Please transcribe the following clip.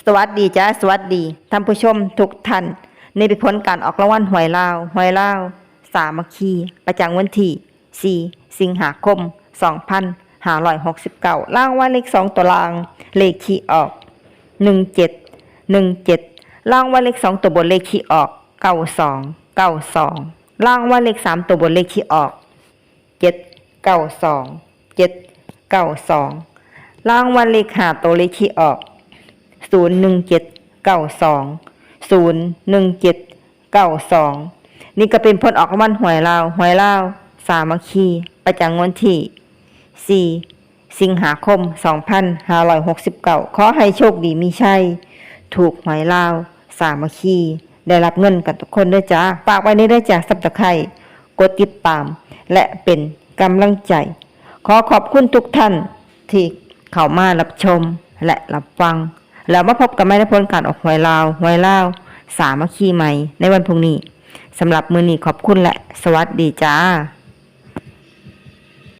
ສະຫວັດດີຈ້າ ສະຫວັດດີທ່ານຜູ້ຊົມທຸກທ່ານ. ນີ້ເປັນຜົນການອອກລາງວັນຫວຍລາວ ຫວຍລາວສາມັກຄີ ປະຈຳວັນທີສີ່ ສິງຫາຄົມ ສອງພັນຫ້າຮ້ອຍຫົກສິບເກົ້າ. ລາງວັນເລກສອງຕົວລ່າງ ເລກທີ່ອອກ ໜຶ່ງເຈັດ ໜຶ່ງເຈັດ. ລາງວັນເລກສອງຕົວບົນ ເລກທີ່ອອກ ເກົ້າສອງ ເກົ້າສອງ. ລາງວັນເລກສາມຕົວບົນ ເລກທີ່ອອກ ເຈັດເກົ້າສອງ ເຈັດເກົ້າສອງ. ລາງວັນເລກຫ້າໂຕ ເລກທີ່ອອກ ສູນໜຶ່ງເຈັດເກົ້າສອງ ສູນໜຶ່ງເຈັດເກົ້າສອງ. ນີ້ກໍເປັນຜົນອອກລາງວັນຫວຍລາວ ຫວຍລາວສາມັກຄີ ປະຈຳວັນທີສີ່ ສິງຫາຄົມ ສອງພັນຫ້າຮ້ອຍຫົກສິບເກົ້າ. ຂໍໃຫ້ໂຊກດີມີໄຊ ຖືກຫວຍລາວສາມັກຄີ ໄດ້ຮັບເງິນກັນທຸກຄົນເດີຈ້າ. ຝາກໄວ້ນີ້ເດີຈ້າ Subscribe ກົດຕິດຕາມ ແລະ ເປັນກຳລັງໃຈ. ຂໍຂອບຄຸນທຸກທ່ານທີ່ເຂົ້າມາຮັບຊົມ ແລະ ຮັບຟັງ. ແລ້ວມາພົບກັນໃໝ່ໃນຜົນການອອກຫວຍລາວ ຫວຍລາວສາມັກຄີໃໝ່ໃນວັນພຸ່ງນີ້. ສຳລັບມື້ນີ້ຂອບຄຸນ ແລະ ສະຫວັດດີຈ້າ.